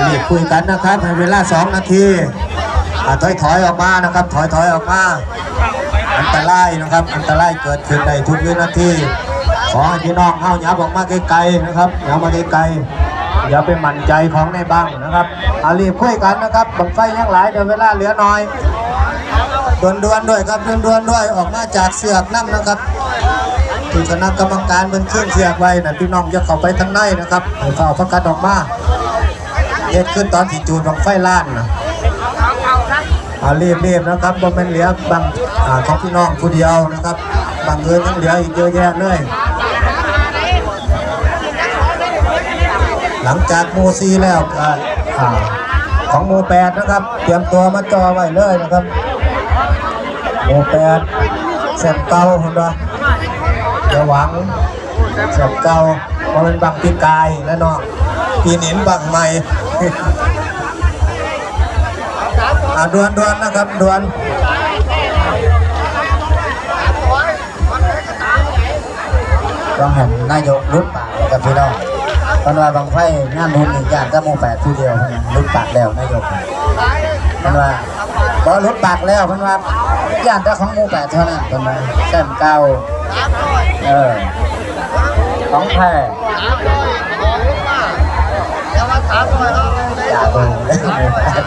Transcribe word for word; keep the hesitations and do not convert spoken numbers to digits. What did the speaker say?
รีบคุยกันนะครับ ให้เวลาสองนาที อ่า ถอยถอยออกมานะครับ ถอยถอยออกมา อันตรายนะครับ อันตรายเกิดขึ้นได้ทุกวินาที ขอให้พี่น้องเฮาหยับออกมาไกลๆนะครับ หยับมาไกลๆ อย่าไปมั่นใจของในบังนะครับ เอารีบคุยกันนะครับ บั้งไฟยังหลาย เดี๋ยวเวลาเหลือน้อย ด่วนๆด้วยครับ ด่วนๆด้วย ออกมาจากเสือกนำนะครับ ที่คณะกรรมการเพิ่นเคลื่อนเสือกไว้นะ พี่น้องอย่าเข้าไปทางในนะครับ ให้เฝ้าพากันออกมา เฮ็ดขึ้นตอนที่จูดบั้งไฟล้านนะ เอารีบๆนะครับ บ่แม่นเหลือบั้ง อ่า ของพี่น้องผู้เดียวนะครับ บั้งอื่นยังเหลืออีกเยอะแยะเลย หลังจากหมู่สี่แล้วก็ อ่า ของหมู่แปดนะครับ เตรียมตัวมาจ่อไว้เลยนะครับ หมู่แปด แชมป์เก่า เห็นบ่ อย่าหวัง แชมป์เก่า บ่แม่นบั้งปีกายนะน้อง ปีนี้บั้งใหม่ อ่า ด่วนๆนะครับ ด่วน ต้องหันนายกหลุดปากกับพี่น้อง เพิ่นว่าบั้งไฟงานบุญนี่ย่านแต่หมู่แปดผู้เดียวเท่านั้น หลุดปากแล้วนายก เพิ่นว่า บ่หลุดปากแล้ว เพิ่นว่าย่านแต่ของหมู่แปดเท่านั้น เพิ่นว่า แชมป์เก่า เออ ของแท้ อย่าเบิ่งเด้อหมู่แปด